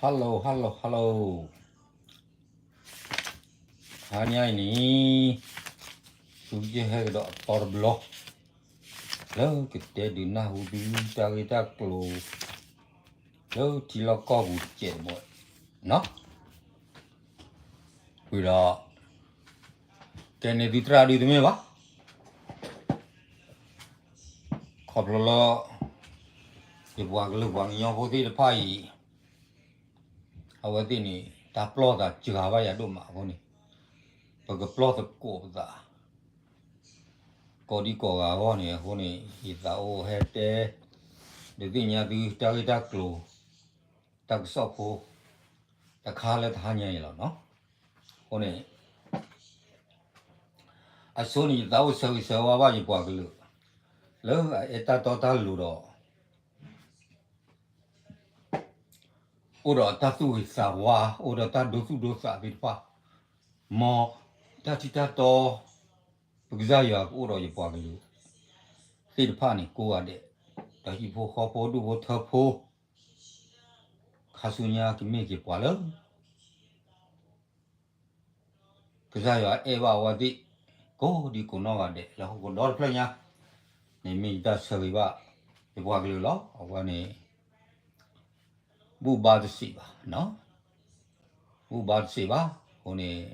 Hello hello hello, ဟါညါအံၤန့ၣ် သုကဟဲကဒီးအသီတဘျီ လၢကတဲဒုးနၢ်ဟူသုတၢ်ဂ့ၢ်တၢ်ကျိၤ လၢထံလီၢ်ကီၢ်ပူၤတစဲးတမှဲၤနီၤ, ဝံၤဒီး ကဲန့ၣ်သုသရၣ်ဒုးတမ့ၢ်ဘၣ်, ခီဖျိလၢ ယပှၤကလုာ်ပှၤကညီဖိသ့ၣ်တဖၣ်အံၤ အဝဲသ့ၣ်န့ၣ် တၢ်ပျီၢ်သးစှၤဘၣ်ယၤဒိၣ်မးအဃိန့ၣ် ပကပျီၢ်သကိးပသး ကိးဒံကိးဂၤအဂီၢ်န့ၣ်အဃိန့ၣ် ယသးအိၣ်ဟဲတဲ ဒုးသ့ၣ်ညါသုတၢ်ဂ့ၢ်တၢ်ကျိၤ တၢ်ကစီၣ်ဖိ တခါလၢတဟါညါအံၤလီၤနီၤ. အဃိန့ၣ် အဆိန့ၣ် ယသးအိၣ်ဆၢဂ့ၤဆၢဝါဘၣ်ယပှၤကလုာ် လၢအအဲၣ်တၢ်တီတၢ်လိၤဒီး အိၣ်ဒီးတၢ်သူၣ်ဂ့ၤသးဝါ အိၣ်ဒီးတၢ်ဒိသူၣ်ဒိသးသ့ၣ်တဖၣ်, မ်တၢ်ထံတၢ်တီ ပကစၢ်ယွၤကအိၣ်ဒီးယပှၤကလုာ်သ့ၣ်တဖၣ်န့ၣ် ကိးဂၤဒဲး, ဒီးဟံၣ်ဖိဃီဖိဒူၣ်ဖိထၢဖိ ခါဆူညါကမ့ၢ်က့ၤပှၤလၢ ကစၢ်ယွၤအဲၣ်ဘၣ်အဝဲသ့ၣ် ကိးဒံကိးနီၢ်ဂၤဒဲး လၢဟီၣ်ခိၣ်ဒီတဖျၢၣ်ညါန့ၣ် မ့ၢ်ယတၢ်ဆၢဂ့ၤဘၣ် ယပှၤကလုာ်လီၤ. အဝဲန့ၣ် ဘူၣ်ဘါတစံးဘၣ်, ဘူၣ်ဘါတစံးဘၣ်. အဃိန့ၣ်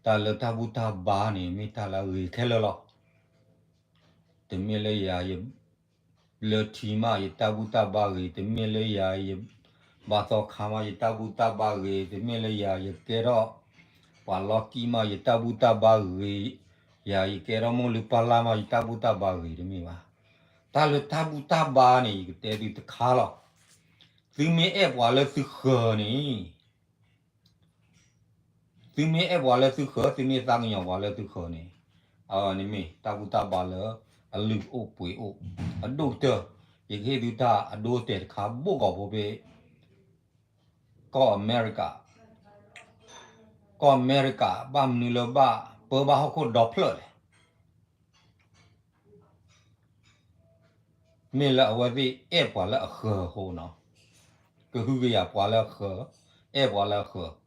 တၢ်လၢတၢ်ဘူၣ်တၢ်ဘါန့ၣ် မ့ၢ်တၢ်လၢအဂ့ၤခဲလၢာ်လီၤ. တမ့ၢ်လၢယၤ ယ လၢထံမး ယတၢ်ဘူၣ်တၢ်ဘါဂ့ၤ, တမ့ၢ်လၢယၤ ယဘါသီခါမး ယတၢ်ဘူၣ်တၢ်ဘါဂ့ၤ, တမ့ၢ်လၢယၤ ယကဲထီၣ် ပှၤလီၢ်ကံမး ယတၢ်ဘူၣ်တၢ်ဘါဂ့ၤ, ယၤ ယကဲထီၣ်မိၢ်လုၢ်ပၢ်လၢ်မး ယတၢ်ဘူၣ်တၢ်ဘါဂ့ၤ တမ့ၢ်ဘၣ်. တၢ်လၢတၢ်ဘူၣ်တၢ်ဘါန့ၣ် ယကတဲသုတခါလီၤ. သုမ့ၢ်အဲၣ်ပှၤလၢသုဃၢၤန့ၣ် သုမ့ၢ်အဲၣ်ပှၤလၢသုဃၢၤ သုမ့ၢ်သးကညီၤပှၤလၢသုဃၢၤန့ၣ် အဝဲန့ၣ်မ့ၢ်တၢ်ဘူၣ်တၢ်ဘါလၢအလုၢ်အိၣ်ပှ့ၤအိၣ်. အဒိၣ်ကတၢၢ် ယကဟ့ၣ်သုတၢ်အဒိအတဲာ်တခါ ဘိၣ်ကီၤဖိဖဲ ကီၢ်အမဲရကၤ, ကီၢ်အမဲရကၤ ဘၣ်မနုၤလၢဘၣ်ပၢဘၣ်ဟီၣ်ခိၣ်ဒီဖျၢၣ်လဲၣ်. မ့ၢ်လၢအဝဲသ့ၣ်အဲၣ်ပှၤလၢအဃၢၤအဃိနီၤ, ကဟုကယာ်ပှၤလၢအဃၢၤ, အဲၣ်ပှၤလၢအဃၢၤ,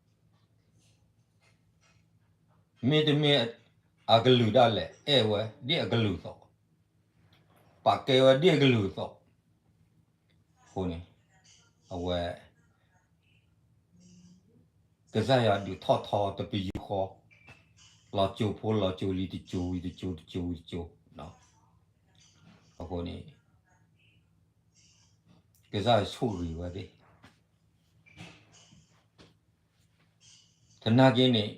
မ့တမ့ၢ်အကလုာ်ဒၣ်လဲာ် အဲၣ်ဝဲဒ်အကလုာ်အသိး, ပာ်ကဲဝဲဒ်အကလုာ်အသိး, အဃိန့ၣ် အဝဲ ကစၢ်ယွၤဒုးထီၣ်ထီတပယူာ်ဃီ, လီၤစိၤဖိလီၤစိၤလံၤ တစိၤဝံၤတစိၤ တစိၤဝံၤတစိၤ, အဃိန့ၣ် ကစၢ်ယွၤဆိၣ်ဂ့ၤဝဲသ့ၣ် သနာ်က့န့ၣ်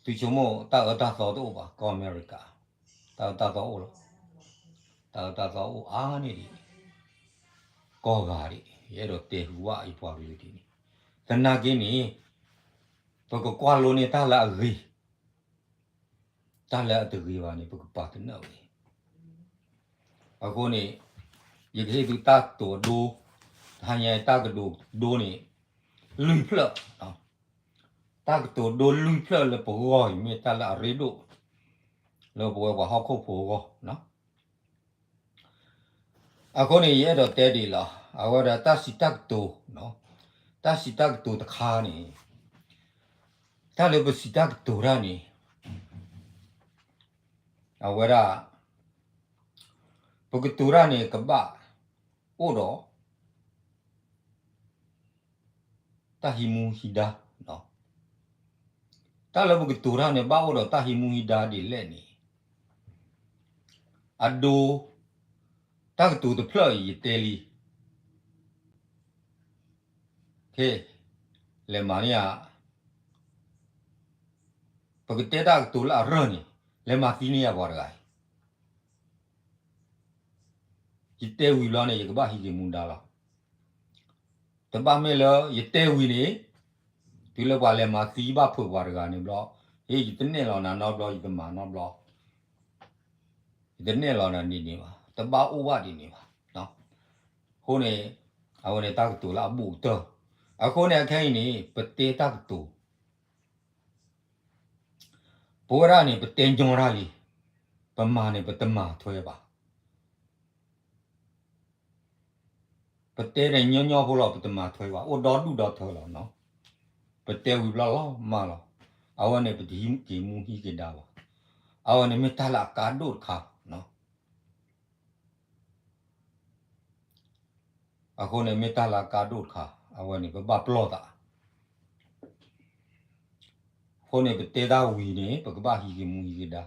သုဆိကမိၣ်တၢ်အၢတၢ်သီတအိၣ်ဘၣ် ကီၢ်အမဲရကၤ, တၢ်အၢတၢ်သီအိၣ်လီၤ. တၢ်အၢတၢ်သီအိၣ်အါန့ၢ်ဒံး ကိးဂၤဒံး, ယအဲၣ်ဒိးတဲဟူဘၣ်ယပှၤကလုာ်ဒ်န့ၣ်, သနာ်က့န့ၣ် ပကကွၢ်လိန့ၢ်တၢ်လၢအဂ့ၤ, တၢ်လၢအတဂ့ၤဘၣ်န့ၣ် ပကပာ်တနၢၣ်ဝဲ. အဃိန့ၣ် ယကဟ့ၣ်သုတၢ်ကတိၤဒိ, တဟါညါတၢ်ကတိၤဒိန့ၣ် လွံၢ်ဖျၢၣ်, တၢ်ကတိၤဒိလွံၢ်ဖျၢၣ်လၢပဂီၢ်အံၤ မ့ၢ်တၢ်လၢအရ့ဒိၣ် လၢပဝဲပှၤဟီၣ်ခိၣ်ဖိအဂီၢ်. အဃိန့ၣ် ယအဲၣ်ဒိးတဲဒ်အံၤလီၤ. အဝဲဒၣ်တၢ်စံးတၢ်ကတိၤ, တၢ်စံးတၢ်ကတိၤတခါန့ၣ်, တၢ်လၢပစံးတၢ်ကတိၤတၢ်န့ၣ် အဝဲဒၣ် ပကတိၤတၢ်န့ၣ် ကဘၣ်အိၣ်ဒီး တၢ်ဟံးမူဟံးဒါ, တၢ်လၢပကတိၤတၢ်န့ၣ် ဘၣ်အိၣ်ဒီးတၢ်ဟံးမူဟံးဒါဒ်လဲၣ်န့ၣ်, အဒိ တၢ်ကတိၤတဖျၢၣ်အံၤ ယတဲလံ, ဖဲ လဲၤမၤန့ၢ်ဧါ, ပကတဲတၢ်ကတိၤလၢအရၢၢ်န့ၣ် လဲၤမၤသံန့ၢ်ယၤပှၤတဂၤအံၤ ယတဲဝံၤဘျီန့ၣ် ယကဘၣ်ဟံးက့ၤမူဒါလီၤ. တဘၣ်မ့ၢ်လၢယတဲဝံၤန့ၣ် တုၤလၢပှၤလဲၤမၤသံဘၣ်ဖုးပှၤတဂၤန့ၣ်ဘျီ, ဟ့ၣ် ယတနဲၣ်လီၤနၤနီတဘျီ ယတမၤနီတဘျီ, ယတနဲၣ်လီၤနၤဒ်န့ၣ်ဘၣ်, တဘၣ်အိၣ်ဘၣ်ဒ်န့ၣ်ဘၣ်. အဃိန့ၣ် အဝဲန့ၣ်တၢ်ကတိၤလၢအဘူးကတၢၢ်, အဃိန့ၣ် အခဲအံၤန့ၣ် ပတဲတၢ်ကတိၤ ပဝဲဒၣ်န့ၣ် ပတဲညီတၢ်လံ, ပမၤန့ၣ် ပတမၤထွဲဘၣ်. ပ ပတဲန့ၣ်ညီညီဖိလီၤ ပတမၤထွဲဘၣ် အိၣ်ဒီဒူၣ်ဒီထၢလီၤနီၤ. ပတဲဝံၤဘျီလီၤမၢ်လီၤ. အဝဲန့ၣ် ပတဟံးက့ၤမူဟံးက့ၤဒါဘၣ်. အဝဲန့ၣ်မ့ၢ်တၢ်လၢအကါဒိၣ်တခါနီၤ. အဃိန့ၣ်မ့ၢ်တၢ်လၢအကါဒိၣ်တခါ အဝဲန့ၣ် ပဘၣ်ပလီၢ်သး အဃိန့ၣ် ပတဲတၢ်ဝံၤန့ၣ် ပကဘၣ်ဟံးက့ၤမူဟံးက့ၤဒါ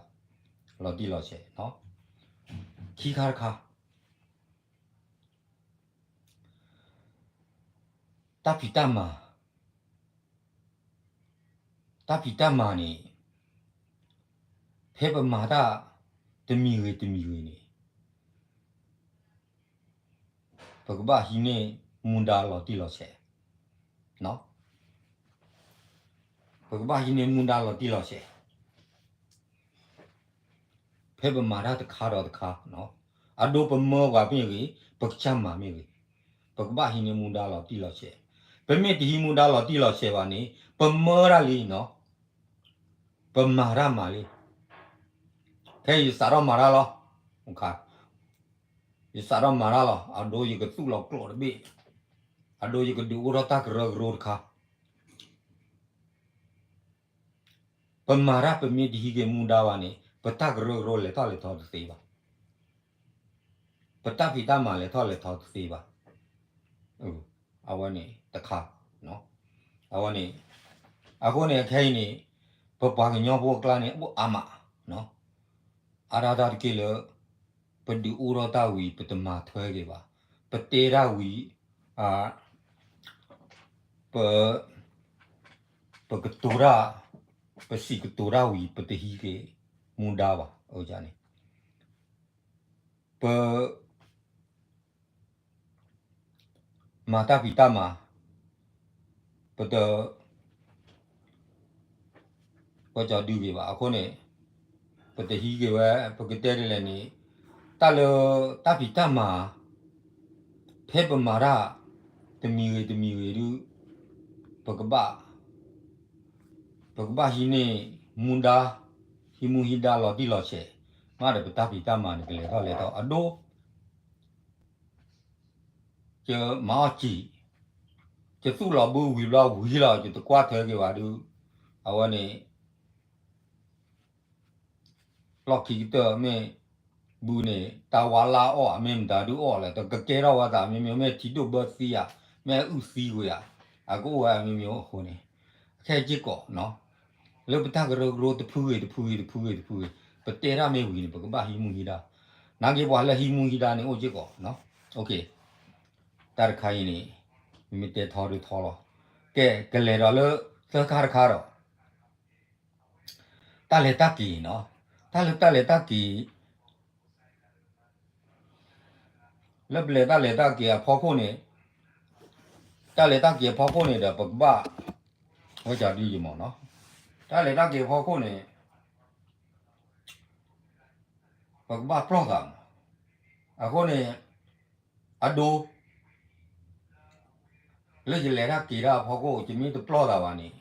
လီၤတံၢ်လီၤဆဲးနီၤ. ခံခါတခါ တၢ်ဖံးတၢ်မၤ တၢ်ဖံးတၢ်မၤန့ၣ် ဖဲပမၤတၢ်တမံၤဂ့ၤတမံၤဂ့ၤန့ၣ် ပကဘၣ်ဟံးန့ၢ်မူဒါလီၤတံၢ်လီၤဆဲး, ပကဘၣ်ဟံးန့ၢ်မူဒါလီၤတံၢ်လီၤဆဲး ဖဲပမၤတၢ်တခါဒီးတခါ, အဒိပမၢပှၤမ့ၢ်ဂ့ၤ, ပကစၢ်မၤမ့ၢ်ဂ့ၤ, ပကဘၣ်ဟံးန့ၢ်မူဒါလီၤတံၢ်လီၤဆဲး, ပမ့ၢ်တဟံးမူဒါလီၤတံၢ်လီၤဆဲးဘၣ်န့ၣ် ပမၢတၢ်လံနီၤ, ပမၤတၢ်မၤလံ, ခဲအံၤယစးထီၣ်မၤတၢ်လီၤ, ယစးထီၣ်မၤတၢ်လီၤ, အဒိယကသူၣ်လီၤကျိးတဘ့ၣ်, အဒိယကဒုးအိၣ်ထီၣ်တၢ်ကရၢကရိတခါ ပမၤတၢ်ပမ့ၢ်တဟံးက့ၤမူဒါဘၣ်န့ၣ် ပတၢ်ကရၢကရိလဲၤထီၣ်လဲၤထီတသ့ဘၣ်, ပတၢ်ဖံးတၢ်မၤလဲၤထီၣ်လဲၤထီတသ့ဘၣ်, အဝဲန့ၣ်တခါ, အဝဲန့ၣ်, အဃိန့ၣ်ခဲအံၤန့ၣ် ပပှၤကညီဖိအကျါန့ၣ် အိၣ်အါမး, အါဒၣ်တၢ်တက့ၢ်လၢ ပဒုးအိၣ်ထီၣ်တၢ်ဝံၤ ပတမၤထွဲက့ၤဘၣ်, ပတဲတၢ်ဝံၤ ပ ပကတိၤတၢ်, ပစံးကတိၤတၢ်ဝံၤ ပတဟံးက့ၤမူဒါဘၣ်, န့ၣ် ပ မၤတၢ်ဖံးတၢ်မၤ, ပတ ပကဒုးက့ၤဘၣ်, အဃိန့ၣ် ပတဟံးက့ၤဝဲ, ပကတဲဒ်လဲၣ်န့ၣ်, တၢ်လၢတၢ်ဖံးတၢ်မၤ ဖဲပမၤတၢ် တမံၤဂ့ၤတမံၤဂ့ၤဒုး ပကဘၣ် ပကဘၣ်ဟံးန့ၢ်မူဒါ, ဟံးမူဟံးဒါလီၤတံၢ်လီၤဆဲး, မ့ၢ်ဒီးပတၢ်ဖံးတၢ်မၤန့ၣ် ကလဲၤထီၣ်လဲၤထီအဒိ ယမၤအီၣ်စံာ်, ယသူၣ်လီၤဘုဝံၤဘျီဝံၤလီၤ ယတကွၢ်ထွဲက့ၤဘၣ်ဒုး, အဝဲန့ၣ် လီၢ်ခံကတၢၢ်မ့ၢ်ဘုန့ၣ် တၢ်ဝါလၢအီၣ်ဧါ မ့ၢ်မတၤဒုးအီၣ်လဲၣ်, တကကဲထီၣ်ဝဲသးမ့မ့ၢ် မ့ၢ်ထံဒိၣ်ဘၢသံဧါ, မ့ၢ်အုၣ်သံကွံာ်ဧါ, အကအိၣ်ဝဲမ့မ့ၢ်အဃိန့ၣ်, ခဲစ့ၢ်ကီး လၢပတၢ်ကရၢကရိတဖုဂ့ၤတဖုဂ့ၤတဖုဂ့ၤတဖုဂ့ၤ, ပတဲတၢ်မ့ၢ်ဝံၤန့ၣ် ပကဘၣ်ဟံးမူဟံးဒါ, နာ်က့ပှၤလၢဟံးမူဟံးဒါန့ၣ်အိၣ်စ့ၢ်ကီး, တၢ်တခါအံၤန့ၣ် မ့မ့ၢ်တဲထီဒုးထီလီၤ, ကဲ ကလဲၤဒီးလၢသၢခါတခါဒီး တၢ်လဲၤတၢ်က့ၤနီၤ, တၢ်လၢတၢ်လဲၤတၢ်က့ၤ လၢပလဲၤတၢ်လဲၤတၢ်က့ၤအဖီခိၣ်န့ၣ်, တၢ်လဲၤတၢ်က့ၤအဖီခိၣ်န့ၣ်ဒီး ပကဘၣ်, ဝဲကဒုယမီၤနီၤ, တၢ်လဲၤတၢ်က့ၤအဖီခိၣ်န့ၣ် ပကဘၣ်ပျီၢ်သးမး, အဃိန့ၣ် အဒိ လၢယလဲၤတၢ်က့ၤတၢ်အဖီခိၣ် ယမ့ၢ်တပျီၢ်သးဘၣ်န့ၣ်,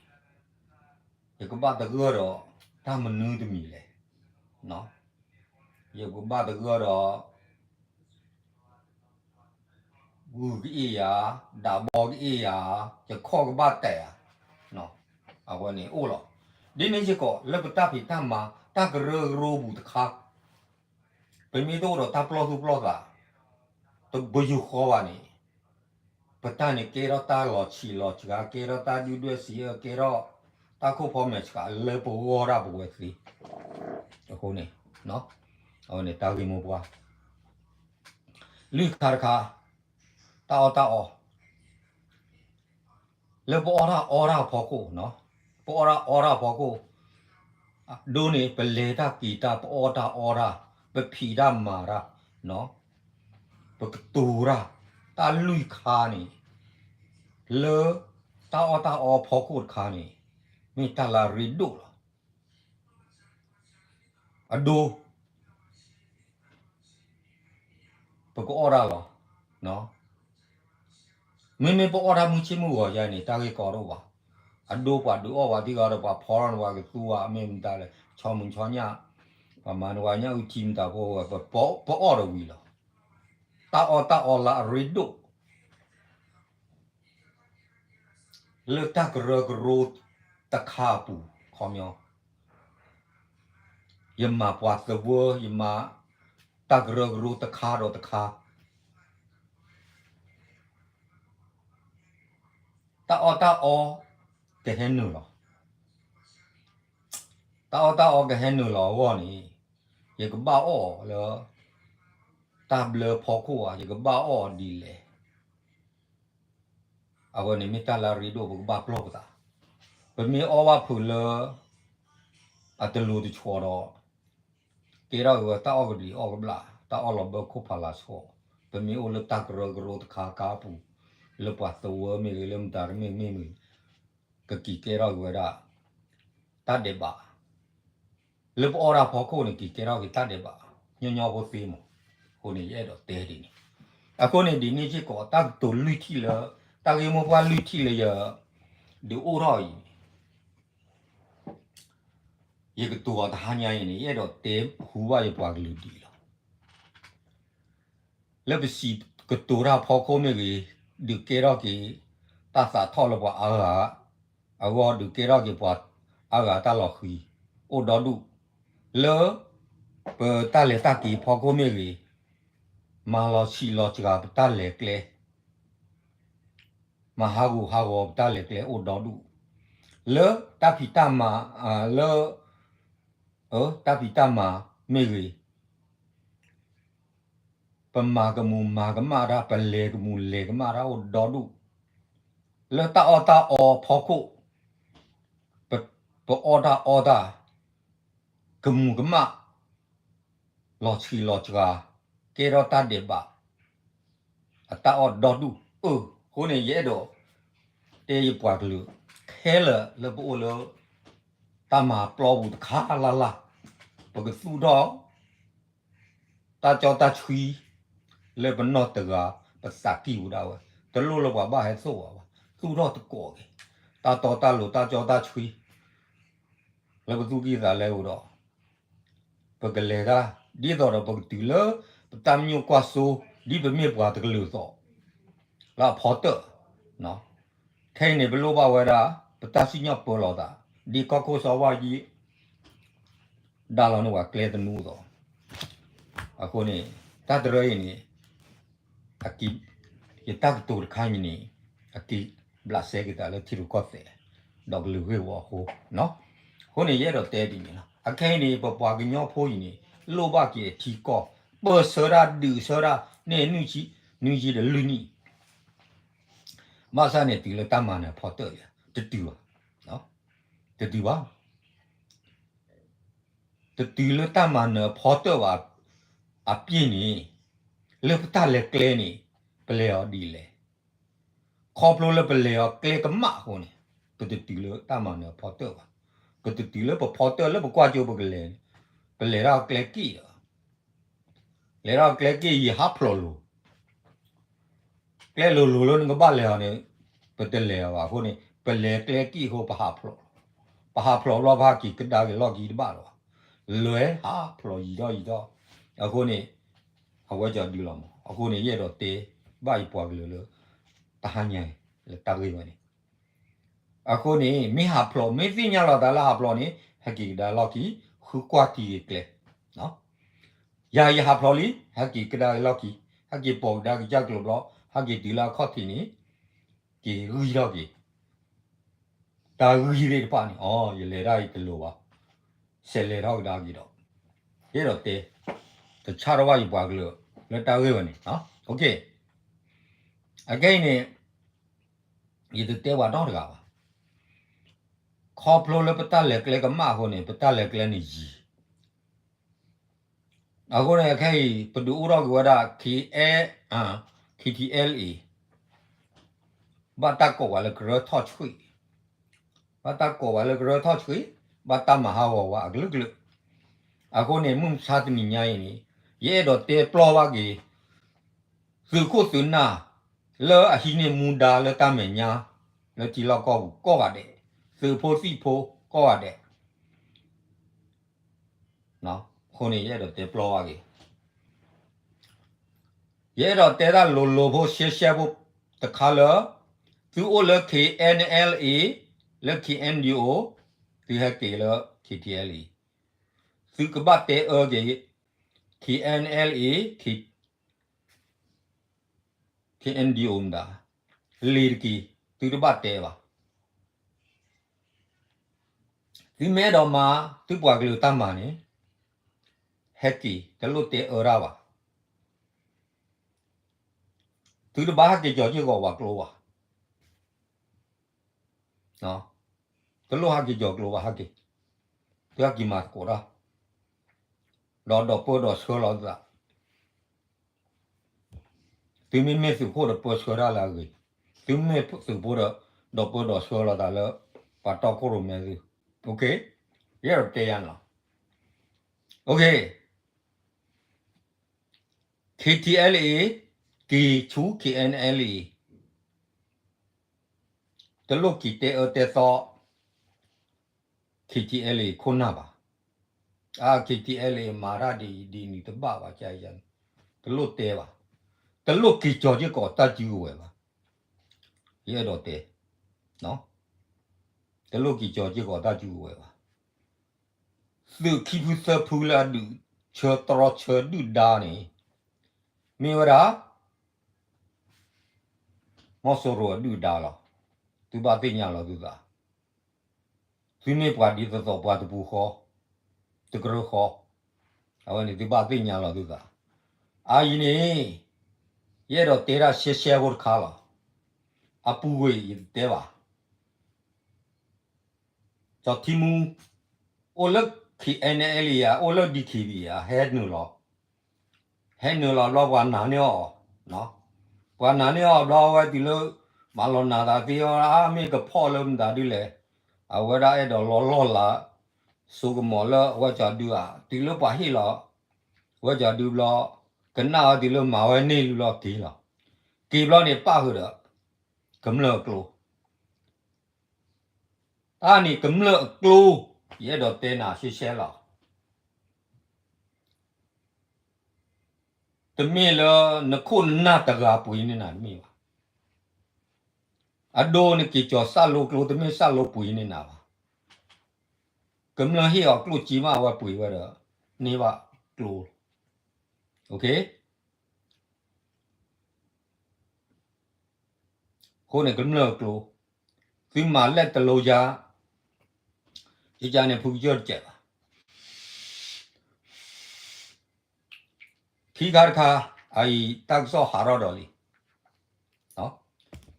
ယကဘၣ်သဂၢၢ်ဒီးတၢ်မနုၤတမံၤလဲၣ်, ယကဘၣ်သဂၢၢ်ဒီး ဂုၢ်ကအ့ၣ်ယၤ, ဒးဘီကအ့ၣ်ယၤ, ယခီၣ်ကဘၣ်တဲာ်ဧါ, အဝဲန့ၣ်အိၣ်လီၤ. ဒ်န့ၣ်စ့ၢ်ကီး လၢပတၢ်ဖံးတၢ်မၤ တၢ်ကရၢကရိပူၤတခါ ပမ့ၢ်တအိၣ်ဒီးတၢ်ပျီၢ်သူၣ်ပျီၢ်သး တဘယိၤဃီဘၣ်န့ၣ်, ပတၢ်န့ၣ်ကဲထီၣ်တၢ်လီၤဆံးလီၤစှၤ, ကဲထီၣ်တၢ်ဒုၣ်ဒွဲၣ်စံးအၢ, ကဲထီၣ်တၢ်ခိၣ်ဖီမဲာ်ဆှးလၢပဂီၢ်ဒၣ်ပဝဲသ့, အဃိန့ၣ်, အဝဲန့ၣ်တၢ်ဂ့ၢ်မိၢ်ပှၢ်, လွံၢ်ခါတခါ, တၢ်အီၣ်တၢ်အီ လၢပအီၣ်တၢ်အီတၢ်အဖီခိၣ်, ပအီၣ်တၢ်အီတၢ်အဖီခိၣ်, ဒိန့ၣ် ပလဲၤတၢ်က့ၤတၢ် ပအီၣ်တၢ်အီတၢ် ပဖံးတၢ်မၤတၢ်, ပကတိၤတၢ်, တၢ်လွံၢ်ခါန့ၣ်, လၢတၢ်အီၣ်တၢ်အီဖီခိၣ်တခါန့ၣ်, မ့ၢ်တၢ်လၢအရ့ဒိၣ်လီၤ. အဒိ ပကအီၣ်တၢ်လီၤ. မ့မ့ၢ်ပအီၣ်တၢ်မုၢ်ဆ့ၣ်မုၢ်ဂီၤယါန့ၣ် တၢ်ဂ့ၢ်ကီတအိၣ်ဘၣ်. အဒိပှၤဒုးအီၣ်ပှၤသံဂီၤဒီး ပှၤဖီထီၣ်န့ၢ်ပှၤကသူဝဲ မ့ၢ်မတၤလဲၣ် ဆီမုၢ်ဆီညၣ်, ပှၤမၤန့ၢ်ပှၤညၣ်အုၣ်ထံမတၤဖိဝဲ ပအီၣ်တဝံၤလီၤ. တၢ်အီၣ်တၢ်အီလၢအရ့ဒိၣ် လၢတၢ်ကရၢကရိတခါအပူၤ ခီပညီ, ယမၤပှၤသဝၢ ယမၤတၢ်ကရၢကရိတခါဒီးတခါ, တၢ်အီၣ်တၢ်အီကဟဲနုာ်လီၤ. တၢ်အီၣ်တၢ်အီကဟဲနုာ်လီၤအဂီၢ်န့ၣ်, ယကဘၣ်အီၣ်လၢ တၢ်ဘျၢဖီခိၣ်ဧါ, ယကဘၣ်အီၣ်ဒ်လဲၣ်. အဝဲန့ၣ်မ့ၢ်တၢ်လၢအရ့ဒိၣ် ပကဘၣ်ပျီၢ်ပသး. ပမ့ၢ်အီၣ်ဘၣ်ဖုးလၢ အတလိၤတဆီဒီး ကဲထီၣ်က့ၤဝဲတၢ်အီၣ်ကဘျံးအီၣ်ကဘျၣ်, တၢ်အီၣ်လီၤဘၢခိၣ်ဖးလၤဆီ, ပမ့ၢ်အိၣ်လၢတၢ်ကရၢကရိတခါခါအပူၤ, လၢပှၤသဝၢမ့ၢ်ဂ့ၤ, လၢမတၤတမ့ၢ်မ့ၢ်ဂ့ၤ, ကက့ၤကဲထီၣ်က့ၤဝဲဒၣ် တၢ်ဒဲးဘး လၢပအီၣ်တၢ်ဖီခိၣ်န့ၣ် က့ၤကဲထီၣ်က့ၤတၢ်ဒဲးဘး ညီညီဖိသ့မး. အဃိန့ၣ် ယအဲၣ်ဒိးတဲဒ်န့ၣ်. အဃိန့ၣ် ဒ်န့ၣ်စ့ၢ်ကီး တၢ်ကတိၤလွံၢ်ထံၣ်လၢ, တၢ်ဂ့ၢ်မိၢ်ပှၢ်လွံၢ်ထံၣ်လၢယ ဒုးအိၣ်ထီၣ်အံၤန့ၣ် ယကတိၤအီၤတဟါညါအံၤန့ၣ် ယအဲၣ်ဒိးတဲဟူဘၣ်ယပှၤကလုာ်ဒ်အံၤလီၤ. လၢပစံးကတိၤတၢ်ဖီခိၣ်မ့ၢ်ဂ့ၤ, ဒုးကဲထီၣ်က့ၤ တၢ်သးထီၣ်လၢပှၤအါဂၤအဂီၢ်, ဒုးကဲထီၣ်က့ၤပှၤအါဂၤတၢ်လီၤဃံၤ အိၣ်ဒီဒူၣ်, လၢပတၢ်လဲၤတၢ်က့ၤဖီခိၣ်မ့ၢ်ဂ့ၤ, မၤလီၤဆံးလီၤစှၤပတၢ်လဲၤကျဲ မၤဟးဂူာ်ဟးဂီၤပတၢ်လဲၤကျဲအိၣ်ဒီဒူၣ်, လၢတၢ်ဖံးတၢ်မၤ, လၢ, တၢ်ဖံးတၢ်မၤမ့ၢ်ဂ့ၤ, ပမၤကမူၤမၤကမၣ်တၢ်, ပလဲၤကမူၤလဲၤကမၣ်တၢ်အိၣ်ဒီဒူၣ်, လၢတၢ်အီၣ်တၢ်အီဖီခိၣ်, ပ, ပအီၣ်တၢ်အီတၢ်, ကမူၤကမၣ် လီၤဆံးလီၤစှၤ, ကဲထီၣ်တၢ်ဒဲးဘး အတၢ်အီၣ်ဒီဒူၣ်. အဃိန့ၣ် ယအဲၣ်ဒိး တဲယပှၤကလုာ် ခဲလၢာ်လၢပအိၣ်လၢ တၢ်မၤပျီပူၤတခါလၢ်လၢ်, ပကသူၣ်ထီၣ် တၢ်ကၠီတၢ်ဆှံ လၢပနီၢ်တဂၤ ပသးကံၢ်ပူၤဒၣ်ဝဲ, တလိၣ်လၢပှၤဘၣ်ဟဲသိၣ်အီၤဘၣ်, သူၣ်ထီၣ်တကိးက့ၤ တၢ်တီတၢ်လိၤ တၢ်ကၠီတၢ်ဆှံ လၢပသူၣ်ကံၢ်သးလဲအိၣ်ဒီး ပကလဲၤတၢ် ဒ်သိးဒီးပကတုၤလၢ ပတၢ်မညိၣ်ကွၢ်စိ ဒ်ပမ့ၢ်ပှၤတကလုာ်သိး လၢအဖီတၢၣ်, ခဲအံၤန့ၣ် ပလိၣ်ဘၣ်ဝဲဒၣ် ပတၢ်စံၣ်ညီၣ်ပၢလီၤသး ဒ်ကီၢ်ခိၣ်စီၤဝါကံ ဒါလီၤန့ၢ်ပှၤကျဲသနူအသိး, အဃိန့ၣ် တၢ်တရၢအံၤန့ၣ် အက့ၤ ယတၢ်ကတိၤတခါအံၤန့ၣ် အက့ၤဘျးစဲက့ၤသးလၢထံရူၢ်ကီၢ်သဲး ဒီးကလုာ်ဂ့ၢ်ဝီအဃိ, အဃိန့ၣ် ယအဲၣ်ဒိးတဲဒ်န့ၣ်လီၤ. အခဲအံၤန့ၣ် ပပှၤကညီဖိအံၤန့ၣ် လိၣ်ဘၣ်က့ၤအထံကီၢ် ပၢၢ်ဆၢတၢ်ဒုးဆၢတၢ်န့ၣ် နွံဆံ, နွံဆံဒီးလွံၢ်နံၣ် ဘၣ်ဆၣ်န့ၣ်တုၤလၢတၢ်မၤနၢၤဖီတၢၣ်လံ, တတုၤဘၣ်, တတုၤဘၣ်. တတုၤလၢတၢ်မၤနၢၤဖီတၢၣ်ဘၣ် အပျ့ၢ်န့ၣ် လၢပတၢ်လဲၤကျဲန့ၣ် ပလဲၤအီၤဒ်လဲၣ်. ခီဖျိလၢပလဲၤအီၤကျဲကမၣ်အဃိန့ၣ် ပတတုၤလၢတၢ်မၤနၢၤဖီတၢၣ်ဘၣ်. ပတတုၤလၢပဖီတၢၣ်လၢပကွၢ်ကၠိပကလဲၤန့ၣ် ပလဲၤထီၣ်ကျဲက့ၣ်ဒီး လဲၤထီၣ်ကျဲက့ၣ်ယံာ်ဟးဖျိးလိၤ ကျဲလိၤလိၤလၢနကဘၣ်လဲၤအီၤန့ၣ် ပတလဲၤအီၤဘၣ်အဃိန့ၣ် ပလဲၤကျဲက့ၣ်အဃိ ပဟးဖျိးလီၤ. ပဟးဖျိးဘျီ ပဟးက့ၤကဒါက့ၤလီၢ်ခံတဘၣ်လီၤ. လဲၤဟးဖျိးယံာ်ထီၣ်ယံာ်ထီၣ် အဃိန့ၣ် အဝဲကၠီဒုလီၤမး. အဃိန့ၣ် ယအဲၣ်ဒိးတဲဘၣ်ယပှၤကလုာ်လၢ တဟါညါအံၤ လၢတၢ်ဂ့ၢ်ဝဲန့ၣ် အဃိန့ၣ် မ့ၢ်ဟးဖျိး မ့ၢ်သ့ၣ်ညါလီၤသးလၢဟးဖျိးန့ၣ် ဟဲက့ၤကဒါလီၢ်ခံ ဃုကွၢ်ထံက့ၤကျဲ ယၤယဟးဖျိးလံ ဟဲက့ၤကဒါက့ၤလီၢ်ခံ ဟဲက့ၤပိာ်ကဒါက့ၤကစၢ်ကျိၤဘျီ ဟဲက့ၤတုၤလၢအခီၣ်ထံးန့ၣ် က့ၤဂံၢ်ထီၣ်က့ၤ တၢ်ဂံၢ်သ့ၣ်တဖၣ်န့ၣ် အိ ယလဲၤတၢ်အံၤတလိၤဘၣ် ဆဲးလဲၤထီၣ်ကဒါက့ၤဒီး ယအဲၣ်ဒိးတဲ တဆၣ်ထီၣ်ဘၣ်ယပှၤကလုာ်လၢတၢ်ဂ့ၢ်ဝဲန့ၣ် အခဲအံၤန့ၣ် ယတတဲပှၤနီတဂၤဘၣ်. ခီဖျိလၢပတၢ်လဲၤကျဲကမၣ်အဃိန့ၣ် ပတၢ်လဲၤကျဲန့ၣ်ယံာ် အဃိန့ၣ် အခဲအံၤ ပဒုးအိၣ်ထီၣ်က့ၤဝဲဒၣ် K N, K T L A ဘၣ်တၢ်ကိးပှၤလၢကရၢထီၣ်ဆှံ, ဘၣ်တၢ်ကိးပှၤလၢကရၢထီၣ်ဆှံ, ဘၣ်တၢ်မၤဟးဂီၤဝဲအကလုာ်ကလုာ်. အဃိန့ၣ် မုၢ်မဆါတနံၤညါအံၤန့ၣ် ယအဲၣ်ဒိးတဲပျီဘၣ်က့ၤ သုးခိၣ်သုးနၢ် လၢအဟံးန့ၢ်မူဒါလၢတၢ်မဲာ်ညါ လၢထံလီၢ်ကီၢ်ပူၤကိးဂၤဒဲး, သုးဖိသံၣ်ဖိကိးဂၤဒဲး အဃိန့ၣ် ယအဲၣ်ဒိးတဲပျီဘၣ်က့ၤ, ယအဲၣ်ဒိးတဲတၢ်လိၤလိၤဖိရှဲရှဲဖိတခါလၢ သုအိၣ်လၢ K N L A လၢ K N D O, သုဟဲက့ၤလၢ K T L A, သုကဘၣ်တဲအၢက့ၤ K N L A, K K N D O မတၤ, လ့ၤတက့ၤ, သုတဘၣ်တဲဘၣ်. သုမ့ၢ်အဲၣ်ဒိးမၤ သုပှၤကလုာ်တၢ်မၤန့ၣ် ဟဲက့ၤ, တလိၣ်တဲအၢတၢ်ဘၣ်. သုတဘၣ်ဟဲက့ၤကၠီၤစ့ၢ်ကီးပှၤကျိဘၣ်. တလိၣ်ဟဲက့ၤကၠီၤကျိဘၣ်, ဟဲက့ၤ, သုဟဲက့ၤမၤသကိးတၢ်, ဒီးဒီးပၢဒီးဆှၢလီၤသုသး. သုမ့မ့ၢ်သုးခိၣ်ဒီးပၢဆှၢတၢ်လၢအဂ့ၤ, သုမ့ၢ်သုးဖိဒီး ဒီးပၢဒီးဆှၢလီၤသးလၢ ပှၤတီခိၣ်ရိၣ်မဲသု, ယအဲၣ်ဒိးတဲယၤန့ၣ်လီၤ. K T L A က့ၤဆူ K N L A, တလိၣ်က့ၤတဲအၢတဲသီ K T L A ခိၣ်နၢ်ဘၣ်. အါ K T L A မၤတၢ်ဒ်အံၤဒ်နုၤတဘၣ်ဘၣ်, တလိၣ်တဲဘၣ်. တလိၣ်က့ၤကၠီၤစ့ၢ်ကီးတၢ်စုကဝဲၤဘၣ်. ယအဲၣ်ဒိးတဲ, တလိၣ်က့ၤကၠီၤစ့ၢ်ကီးတၢ်စုကဝဲၤဘၣ်. သုးခံဖုသၢဖုလၢအဒုးဆၢတြီဆၢဒုၣ်ဒါန့ၣ် မ့ၢ်ဝဲဒၣ် မီၢ်စိရိၤအဒုၣ်ဒါလီၤ. သုဘၣ်သ့ၣ်ညါလီၤသုသး. သုမ့ၢ်ပှၤဒ်သိးသိးပှၤတပူၤဃီ, တကရၢဃီ, အဝဲန့ၣ်သုဘၣ်သ့ၣ်ညါလီၤသုသး. အါအံၤန့ၣ် ယအဲၣ်ဒိးတဲတၢ်ရှဲရှဲဖိတခါလီၤ. အပူၤကွံာ်ယတတဲဘၣ်. ကၠီၤထံမူ အိၣ်လၢ K N L A ဧါ, အိၣ်လၢ D K B A ဧါ, ဟဲနုာ်လီၤ, ဟဲနုာ်လီၤဘျီပှၤနာ်န့ၢ်အီၤ, ပှၤနာ်န့ၢ်အီၤဘျီ အဝဲတုၤလၢ မၤလီၤနာ်သးသ့အီၤ အါ မ့ၢ်ကဖီၣ်လၢမတၤဒ်လဲၣ်, အဝဲဒၣ်အဲၣ်ဒိးလီၤလီၢ်လၤ စိကမီၤလၢအဝဲကၠီၤဒုဧါ, တုၤလၢပှၤဟ့ၣ်လီၤ အဝဲကၠီၤဒုဘျီ ကနၣ်ဝဲတုၤလၢမၤဝဲန့ၢ်လံဘျီက့ၤလီၤ. က့ၤဘျီန့ၣ်ပၣ်ဃုာ်ဒီး ကမျၢၢ်အကျိ တၢ်န့ၣ်ကမျၢၢ်အကျိ, ယအဲၣ်ဒိးတဲနၤရှဲရှဲလီၤ. တမ့ၢ်လၢနခိၣ်နနၢ်တဂၤပှ့ၤန့ၢ်နၤတမ့ၢ်ဘၣ်. အဒိနက့ၤကၠီၤစၢ်လိကျိ တမ့ၢ်စၢ်လိပှ့ၤန့ၢ်နၤဘၣ်. ကမျၢၢ်ဟ့ၣ်အီၤကျိၣ်စ့မး အဝဲပှ့ၤဝဲဒီး န့ၢ်ဘၣ်ကျိ အဃိန့ၣ်ကမျၢၢ်အကျိ, သုမၤလဲၣ်တလိယါ, ယကန့ၣ်ဖုကစၢၢ်တစဲးဘၣ်. ခံခါတခါ, အအံၤတၢ်ကစီၣ်ဟးထီၣ်ဒီးလံ,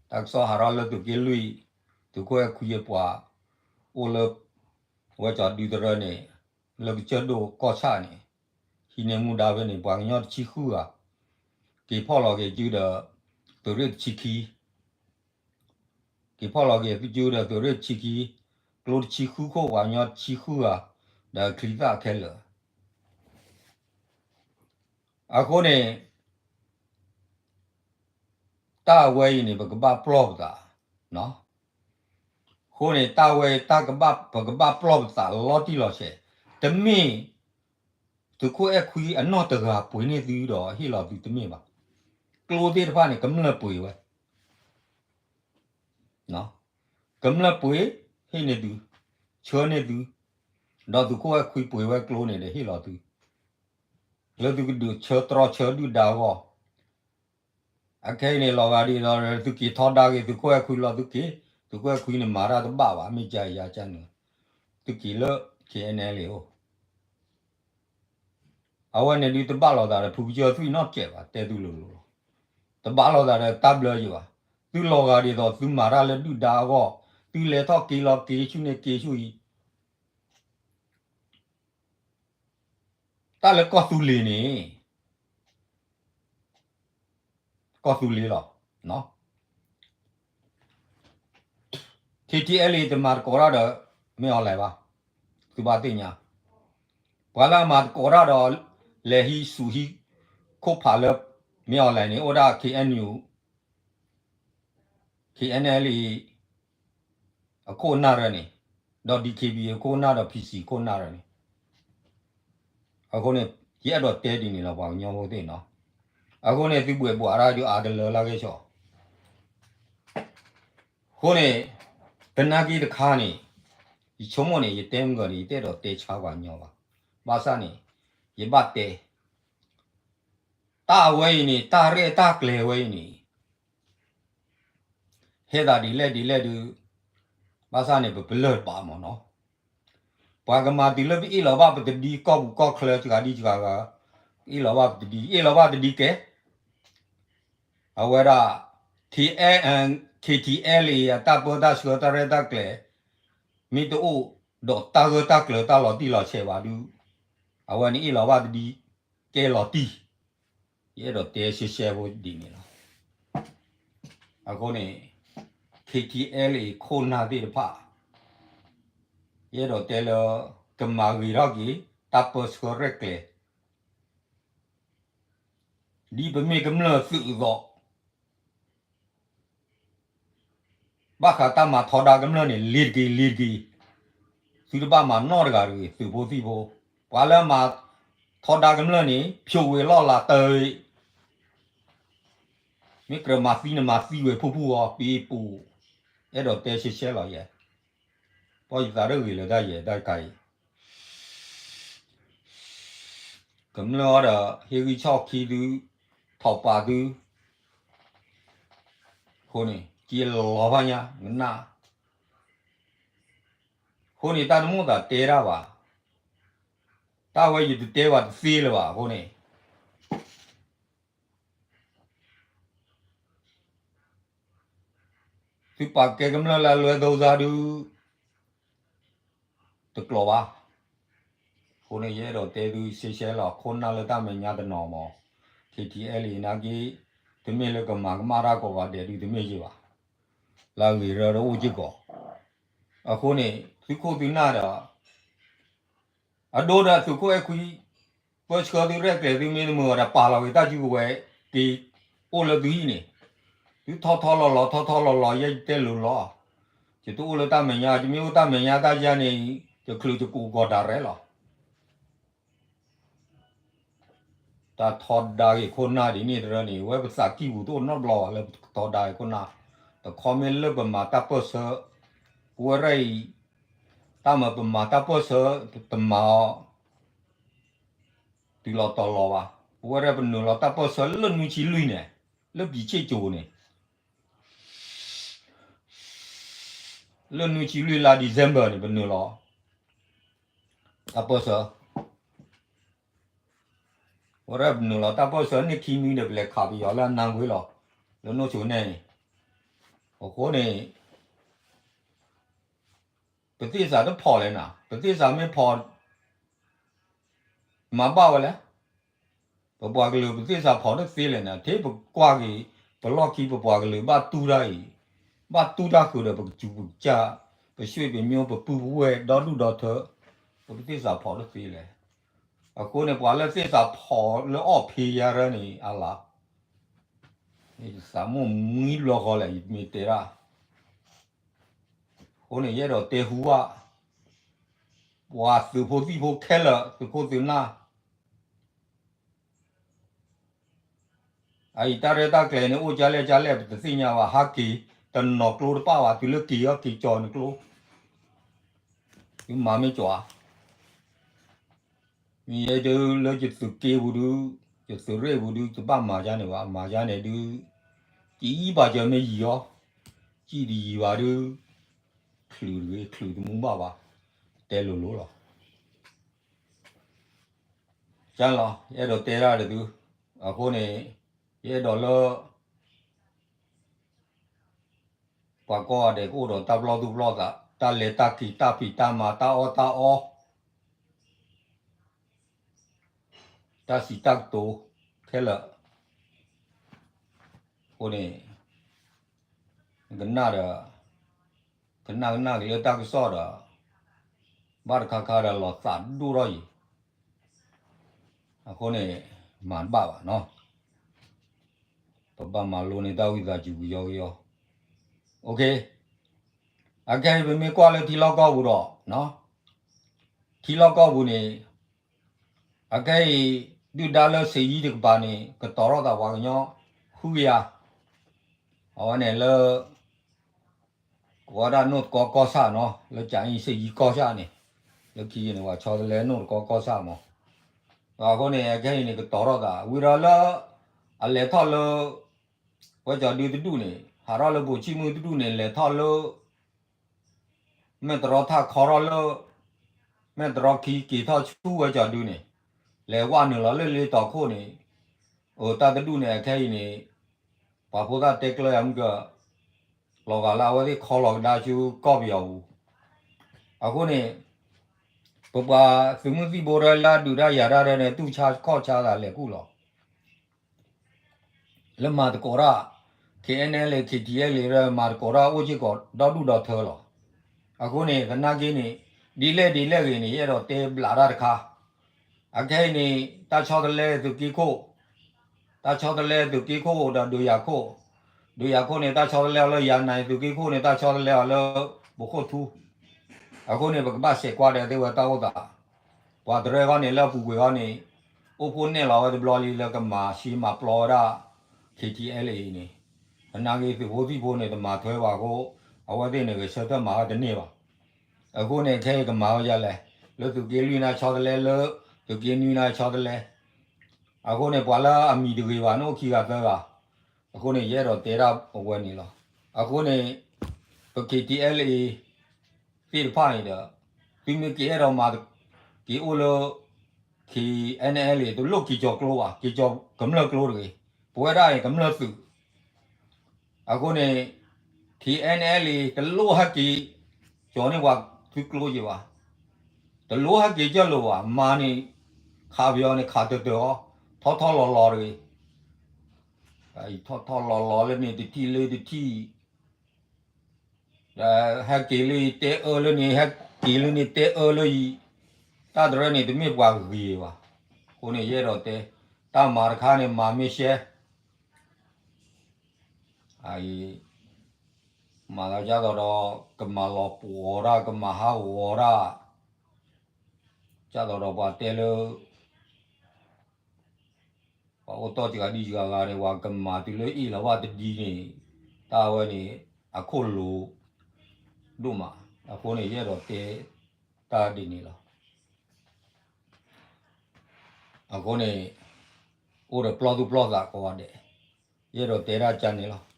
တၢ်ကစီၣ်ဟးထီၣ်လၢသုးက့လွံၢ်, သုးခိၣ်အဲၣ်ခွံအပှၤ, အိၣ်လၢ ဝဲကၠီၤဒုတရၢန့ၣ်, လၢကစၢၢ်ဒိၣ်ကီၢ်ဆၣ်န့ၣ်, ဟံးန့ၢ်မူဒါဖဲန့ၣ် ပှၤကညီတဆံဃုဂၤ, က့ၤဖီၣ်လီၤက့ၤစုဒီး သုးရ့ၣ်တဆံခံ က့ၤဖီၣ်လီၤက့ၤသုးကၠူဒီးသုးရ့ၣ်တဆံခံ, ကျိတဆံဃုခိၣ် ပှၤကညီတဆံဃုဂၤ, ဒီးချံသၣ်ခဲလၢာ်. အဃိန့ၣ် တၢ်အဝဲအံၤန့ၣ် ပကဘၣ်ပျီၢ်ပသး, အဃိန့ၣ် တၢ်ဝဲ ပကဘၣ်ပျီၢ်ပသးလီၤတံၢ်လီၤဆဲး, တမ့ၢ် သုးခိၣ်အဲၣ်ခွံအနီၢ်တဂၤပှ့ၤန့ၢ်သုဒီးဟ့ၣ်လီၤသုတမ့ၢ်ဘၣ်. ကျိသ့ၣ်တဖၣ်န့ၣ် ကမျၢၢ်ပှ့ၤဝဲ, ကမျၢၢ်ပှ့ၤ ဟ့ၣ်န့ၢ်သု, ဆှၢန့ၢ်သု, ဒီးသုးခိၣ်အဲၣ်ခွံပှ့ၤဝဲကျိန့ၣ်ဒီးဟ့ၣ်လီၤသု, လၢသုကဒုးဆၢတြီဆၢဒုၣ်ဒါအဂီၢ်. အခဲအံၤန့ၣ် လီၤဂာ်ဒ်သိး သုက့ၤထီဒါက့ၤ သုးခိၣ်အဲၣ်ခွံလီၤသုက့ၤ, သုးခိၣ်အဲၣ်ခွံန့ၣ်မၤတၢ်တဘၣ်ဘၣ် မ့ၢ်ကယၤကန့ၣ်, သုက့ၤလၢ K N L A အိၣ် အဝဲန့ၣ်ဒုးတဘၣ်လိာ်သးဒီး ဖုကစၢၢ်သွံၣ်နီတစဲးဘၣ် တဲသုလိၤလိၤလီၤ. တဘၣ်လိာ်သးဒီးတၢ်ဘျၢယံၤဘၣ်. သုလီၤဂာ်ဒ်သိးသုမၤတၢ်လၢဒုၣ်ဒါအဂီၢ်, သုလဲၤထီၣ်က့ၤလီၤက့ၤဆူန့ၣ်က့ၤဆူအံၤ, တၢ်လၢကီၢ်သူလ့ၤန့ၣ် ကီၢ်သူလ့ၤလီၤ. K T L A တမၤသကိးတၢ်ဒီး မင်းအောင်လှိုင် ဘၣ်, သုဘၣ်သ့ၣ်ညါ, ပှၤလၢအမၤသကိးတၢ်ဒီး လဲၤဟံးဆူၣ်ဟံးခိၣ်ဖးလၢ မင်းအောင်လှိုင် န့ၣ် အိၣ်ဒၣ် K N U, K N L A အခိၣ်အနၢ်ရၢန့ၣ်, ဒီး D K B A အခိၣ်အနၢ်ဒီး P C ခိၣ်အနၢ်ရၢန့ၣ်, အဃိန့ၣ် ယအဲၣ်ဒိးတဲဒ်န့ၣ်လီၤ ပှၤကညီဖိသ့ၣ်နီၤ. အဃိန့ၣ် သုဘှဲးဘှဲးအါဒုးအါတလၢလၢကဲဆီၣ် အဃိန့ၣ် သနာ်က့တခါန့ၣ် ယဆိကမိၣ်န့ၣ် ယတဲမုၢ်ဂီၤန့ၣ် ယတအဲၣ်ဒိးတဲဆါပှၤကညီဘၣ်. ဘၣ်ဆၣ်န့ၣ် ယဘၣ်တဲ တၢ်အဝဲအံၤန့ၣ် တၢ်ရဲၣ်တၢ်ကျဲၤဝဲအံၤန့ၣ် ဟဲသးဒ်လဲၣ်ဒ်လဲၣ်ဒုး ဘၣ်ဆၣ်န့ၣ် ပပလၢၢ်တဘၣ်မၢ်နီၤ. ပှၤကမၤတုၤလၢပအ့ၣ်လီၤဘၣ်ပတဒံကီၢ်ပူၤကီၢ်ချၢစှၤဒံစှၤဂၤ, အ့ၣ်လီၤဘၣ်ပတဒံ အ့ၣ်လီၤဘၣ်တဒံကဲ အဝဲဒၣ် K N K T L A အတၢ်ပၢတၢ်ဆှၢတၢ်ရဲၣ်တၢ်ကျဲၤ မ့ၢ်တအိၣ်ဒီးတၢ်ဂၢၢ်တၢ်ကျၢၤတၢ်လီၤတံၢ်လီၤဆဲးဘၣ်ဒုး အဝဲန့ၣ်အ့ၣ်လီၤဘၣ်တဒံကဲလီၤတံၢ် ယအဲၣ်ဒိးတဲရှဲရှဲဖိဒ်န့ၣ်လီၤ. အဃိန့ၣ် K T L A ခိၣ်နၢ်သ့ၣ်တဖၣ် ယအဲၣ်ဒိးတဲလၢ ကမၤဂ့ၤထီၣ်က့ၤ တၢ်ပၢဆှၢရဲၣ်ကျဲၤ ဒ်ပမ့ၢ်ကမျၢၢ်သုးအသိး ဘၣ်ဃးတၢ်မၤထီဒါကမျၢၢ်န့ၣ် လ့ၤတက့ၤ လ့ၤတက့ၤ, သုတဘၣ်မၤနီတဂၤတဂ့ၤ သုးဖိသံၣ်ဖိ, ပှၤလၢမၤထီဒါကမျၢၢ်န့ၣ် ဖျိးဝဲလီၢ်လၤတၢ်, မ့ၢ်ကြၢးမၤသံန့ၣ်မၤသံဝဲဖူဖူအီၤ ပ့ၤပူၤ, အဲၣ်ဒိးတဲရှဲရှဲလီၤယဲ, ပီၢ်ယသးတဂ့ၤလၢတၢ်ယဲတၢ်တခါအံၤ ကမျၢၢ်အီၤဒီး ဟ့ၣ်ဂံၢ်ဆီၣ်ခံသု, ထီၣ်ပာ်သု, အဃိန့ၣ် က့ၤလီၤဖးညါ ကနၣ်, အဃိန့ၣ် တၢ်တမိၣ်သးတဲတၢ်ဘၣ်, တၢ်ဝဲယတတဲဘၣ်တသ့လၢၤဘၣ် အဃိန့ၣ် သုပာ်ကဲကမျၢၢ်လၢအလွဲၢ်သီစါဒုး တကျိၤဘၣ်. အဃိန့ၣ် ယအဲၣ်ဒိးတဲသုရှဲရှဲလီၤ ခိၣ်နၢ်လၢတၢ်မဲာ်ညါတနီၤမး, K T L A နာ်က့ တမ့ၢ်လၢကမၤကမၣ်တၢ်ကိးဂၤဒဲးဒုးတမ့ၢ်ယ့ၢ်ဘၣ်, လၢအဂ့ၤရၢတအိၣ်စ့ၢ်ကီး. အဃိန့ၣ် သုခိၣ်သုနၢ်ဒီး အဒိဒီးသုးခိၣ်အဲၣ်ခွံ ပၢဆှၢသုရဲၣ်ကျဲၤသုမ့ၢ်တမုာ်ဘၣ်ဒီး ပာ်လီၤဂ့ၤတၢ်စုကဝဲၤက့ၤအိၣ်လၢသုဟံၣ်န့ၣ်, သုထီထီလီၤလီၤ ထီထီလီၤလီၤ ယဲယတဲလိၤလီၤ, ယတအိၣ်လၢတၢ်မဲာ်ညါ ယမ့ၢ်အိၣ်တၢ်မဲာ်ညါတၢ်ယါန့ၣ် ယချုးယကိးကီၤဒၣ်ရဲၣ်လီၤ. တၢ်ထီဒါက့ၤခိၣ်နၢ်ဒ်န့ၣ်တရၢန့ၣ် ဝဲပသးကံၢ်ပူၤတအိၣ်နီတဘျီဘၣ်လၢပထီဒါက့ၤခိၣ်နၢ်, တခီမ့ၢ်လၢပမၤတၢ်ပၢၢ်ဆၢ, ပဝဲဒၣ်အံၤ တၢ်မၤပမၤတၢ်ပၢၢ်ဆၢ တမၤအီၤ တုၤလီၤတီၤလီၤဘၣ်, ပဝဲဒၣ်ပနုာ်လီၤတၢ်ပၢၢ်ဆၢလၢနွံဆံလွံၢ်န့ၣ်, လၢပံၤဆ့ၣ်ကၠိန့ၣ် လၢနွံဆံလွံၢ်လါ December န့ၣ် ပနုာ်လီၤ တၢ်ပၢၢ်ဆၢ, ပဝဲဒၣ်ပနုာ်လီၤတၢ်ပၢၢ်ဆၢန့ၣ်ခံနွံဒီး ပလဲၤခးပယီၤလၢအနါကွ့လီၤ, လၢနိၣ်ဆိန့ၣ်, အဃိန့ၣ် ပသ့ၣ်သးတဖီၣ်လဲၣ်နၤ, ပသ့ၣ်သးမ့ၢ်ဖီၣ် မၤဘၣ်ဝဲလဲၣ်, ပပှၤကလုာ်ပသ့ၣ်သးဖီၣ်တသ့လဲၣ်နၤ, ထဲပကွၢ်က့ၤ ပလီၢ်ခံပပှၤကလုာ်ဘၣ်တူၢ်တၢ်အံၤ, ဘၣ်တူၢ်တၢ်ဃုာ်ဒီးပကစူးပကစၢ်, ပရွှ့ၣ်ပမျိုးပပုၢ်ပဝဲၢ်ဒီဒူၣ်ဒီထၢ, ပကသ့ၣ်သးဖီၣ်တသ့လဲၣ်. အဃိန့ၣ် ပှၤလၢသ့ၣ်သးဖီၣ်လၢအီၣ်ဖ့ယါရၢန့ၣ် အလၤ ယသးမိၣ်မံဘျီဃီလဲၣ် ယမ့ၢ်တဲဒၣ်, အဃိန့ၣ် ယအဲၣ်ဒိးတဲဟူဘၣ် ပှၤသုးဖိသံၣ်ဖိခဲလၢာ် သုးခိၣ်သုးနၢ် အအံၤတၢ်ရဲၣ်တၢ်ကျဲၤန့ၣ် အိၣ်ကၠါလဲၣ်ကၠါလဲၣ် ပတသ့ၣ်ညါဘၣ် ဟးက့ၤ တနီၤကျိတပၣ်ဘၣ် တုၤလၢက့ၤအီၤက့ၤကၠီၤန့ၣ်ကျိ သုမၤမ့ၢ်ကၠီၤဧါ မ့ၢ်ယဲဒုးလၢယသုးက့ပူၤဒုး ယသုးရ့ၣ်ပူၤဒုး တဘၣ်မၤယါန့ၣ်ဘၣ် မၤယါန့ၣ်ဒုး ကယံာ်ဘၣ်ယၤမ့ၢ်ယံာ်အီၤ ကံၣ်တယံာ်ဘၣ်ဒုး ချုးတဂ့ၤ ချုးတမူဘၣ်ဘၣ် တဲလိၤလိၤလီၤ. ကၢ်လီၤ ယအဲၣ်ဒိးတဲဒၣ်တသု အဃိန့ၣ် ယအဲၣ်ဒိးလၢ ပှၤကိးဂၤဒဲးကအိၣ်ဒီးတၢ်ပလီၢ်သူၣ်ပလီၢ်သး တၢ်လဲၤတၢ်က့ၤ တၢ်ဖံးတၢ်မၤ တၢ်အီၣ်တၢ်အီ တၢ်စံးတၢ်ကတိၤခဲလၢာ် အဃိန့ၣ် ကနၣ်ဒီး ကနၣ်ကနၣ်က့ၤလၢတၢ်ကစီၣ်ဒီး ဘၣ်တခါခါဒီးလီၤသးဒိၣ်ထီၣ်အံၤ အဃိန့ၣ် မၤတဘၣ်ဘၣ်နီၤ ပဘၣ်မၤလိန့ၢ်တၢ်ဝံသးစူၤကယီကယီ အခဲအံၤပမ့ၢ်ကွၢ်လၢထံလီၢ်ကီၢ်ပူၤဒီး ထံလီၢ်ကီၢ်ပူၤန့ၣ် အခဲအံၤ ဒုၣ်ဒါလၢစ့ၢ်ယံၤတကပၤန့ၣ် ကတီၤထီၣ်သးပှၤကညီ ဃုကယၤ အဝဲန့ၣ်လၢ ကိးဝဲဒၣ်နိၣ်တကီကီၢ်ဆၣ်နီၤ, လၢကၠၤအံၣ်စ့ၣ်ယံကီၢ်ဆၣ်န့ၣ်, လၢခံန့ၣ် ပှၤဆီတလဲနိၣ်တကီကီၢ်ဆၣ်မး. အဃိန့ၣ် အခဲအံၤန့ၣ် ကတီၤထီၣ်သး ဝံၤဒီးလၢ အလဲၤထီၣ်လၢ ဝဲကၠီၤဒုတဒူၣ်န့ၣ် ဟးထီၣ်လၢပိာ်ဆံမုၢ်တဒူၣ်န့ၣ် လဲၤထီၣ်လၢ မဲၢ်တရီထၣ်ခီထီၣ်လၢ မဲၢ်တရီခံက့ၤထီၣ်ဆူဝဲကၠီၤဒုန့ၣ် လဲၤဝဲနုာ်လီၤလၢလ့တီၤခိၣ်န့ၣ်, အတၢ်တဒူၣ်န့ၣ် အခဲအံၤန့ၣ် ပှၤဖိသၣ်တဲကျၢၤယၤမုၢ်က လီၤဂာ်လၢအဝဲသ့ၣ်ခီလီၤကဒါဆူကီၢ်ပယီၤပူၤ. အဃိန့ၣ် ပပှၤသုးမုၢ်သံၣ်ဘိရၢလၢအဒုးတၢ်ယၤတၢ်ဒၢန့ၣ် တူၢ်ဆါခီၣ်ဆါသးလဲၤကူၣ်လီၤ. လၢမၤသကိးတၢ် K N L A K T L A မၤသကိးတၢ်အိၣ်စ့ၢ်ကီးဒီဒူၣ်ဒီထၢလီၤ. အဃိန့ၣ် သနာ်က့န့ၣ် ဒ်လဲၣ်ဒ်လဲၣ်ဂ့ၤန့ၣ် ယအဲၣ်ဒိးတဲဘျးတၢ်တခါ, အခဲအံၤန့ၣ် တၢ်ဆီတလဲသုးက့ခိၣ်, တၢ်ဆီတလဲသုးက့ခိၣ်ဒီးဒုးယၤခိၣ်, ဒုးယၤခိၣ်န့ၣ် တၢ်ဆီတလဲအီၤလၢယၤနၤ သုးက့ခိၣ်န့ၣ် တၢ်ဆီတလဲအီၤလၢ ပခိၣ်ထူ. အဃိန့ၣ် ပကဘၣ်စဲးကွၢ်ဒီးသ့ၣ်ဝဲတၢ်အိၣ်သး ပှၤတရၢဃီန့ၣ် လၢအပူၤကွံာ်ဃီန့ၣ် အိၣ်ဖှိၣ်နဲၣ်လီၤဝဲတဘျီလံလၢကမၤဆှံမၤပျီဝဲဒၣ် K T L A အံၤန့ၣ်, သနာ်က့သုးဖိသံၣ်ဖိန့ၣ် တမၤထွဲဘၣ်အဃိ အဝဲသ့ၣ်န့ၣ် ဂဲၤဆၢထၢၣ်မၤဝဲတန့ၢ်ဘၣ်. အဃိန့ၣ် ခဲအံၤကမၤဝဲဒ်လဲၣ်, လၢသုးက့လွံၢ်န့ၣ်ဆီတလဲ လၢသုးက့နွံန့ၣ်ဆီတလဲ. အဃိန့ၣ် ပှၤလၢအမံၤတဂ့ၤဘၣ်န့ၣ် အိၣ်ခံဂၤသၢဂၤ. အဃိန့ၣ် ယအဲၣ်ဒိးတဲဒၣ်အဝဲန့ၣ်လီၤ. အဃိန့ၣ် ပ K T L A သ့ၣ်တဖၣ်န့ၣ်ဒီး သုမ့ၢ်က့ၤအဲၣ်ဒိးမၤ က့ၤအိၣ်လၢ K N L A တလိၣ်က့ၤကၠီၤကျိဘၣ်, က့ၤကၠီၤကမျၢၢ်ကျိတဂ့ၤ. ပဝဲဒၣ်န့ၣ် ကမျၢၢ်သုး. အဃိန့ၣ် K N L A တလိၣ်ဟဲက့ၤကၠီၤန့ၢ်ပှၤသုကျိယံၤဘၣ်, တလိၣ်ဟဲက့ၤကၢၢ်လိာ်ဘၣ်, မၤန့ၣ် ခးပယီၤန့ၣ် ခးတၢၢ်တၢၢ်အီၤ, ထီၣ်ထီၣ်လီၤလီၤတဂ့ၤ. ထီၣ်ထီၣ်လီၤလီၤလၢန့ၣ်တထံၣ်လၢတထံၣ် ဒီးဟဲက့ၤလၢအံၤတဲအၢလၢန့ၣ်, ဟဲက့ၤလၢန့ၣ်တဲအၢလၢအံၤ, တၢ်တရၢန့ၣ် တမ့ၢ်ပှၤဂ့ၤဘၣ်. အဃိန့ၣ် ယအဲၣ်ဒိးတဲ, တၢ်မၤတခါန့ၣ် မၤမ့ၢ်ရှဲ, မၤသးဒ်သိးဒီး ကမၤလီၤပှီၢ်တၢ်, ကမၤဟးဂီၤတၢ်, ဒ်သိးဒီးပှၤတဲလၢ ပှၤအိၣ်တီၢ်စှၤဒံစှၤဂၤန့ၣ် ပှၤကမၤတုၤလၢအ့ၣ်လီၤဘၣ်တဒ်န့ၣ်, တၢ်ဝဲန့ၣ် အခိၣ်လိၤဒိၣ်မး. အဃိန့ၣ် ယအဲၣ်ဒိးတဲတၢ်ဒ်န့ၣ်လီၤ. အဃိန့ၣ် အိၣ်ဒီးပျီၢ်သူၣ်ပျီၢ်သးကိးဂၤဒဲး, ယအဲၣ်ဒိးတဲဒၣ်ကန့ၣ်လီၤ.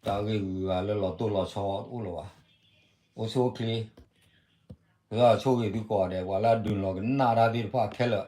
တၢ်ဂ့ၢ်ဂုၤဂၤလၢလီၤတိၢ်လီၤဆီတအိၣ်လၢၤဘၣ်. အိၣ်ဆူၣ်အိၣ်ချ့, ပဆိၣ်ဂ့ၤသုကိးဂၤဒဲး, ပှၤလၢအဒုးလီၤကနၣ်တၢ်သ့ၣ်တဖၣ်ခဲလၢာ်,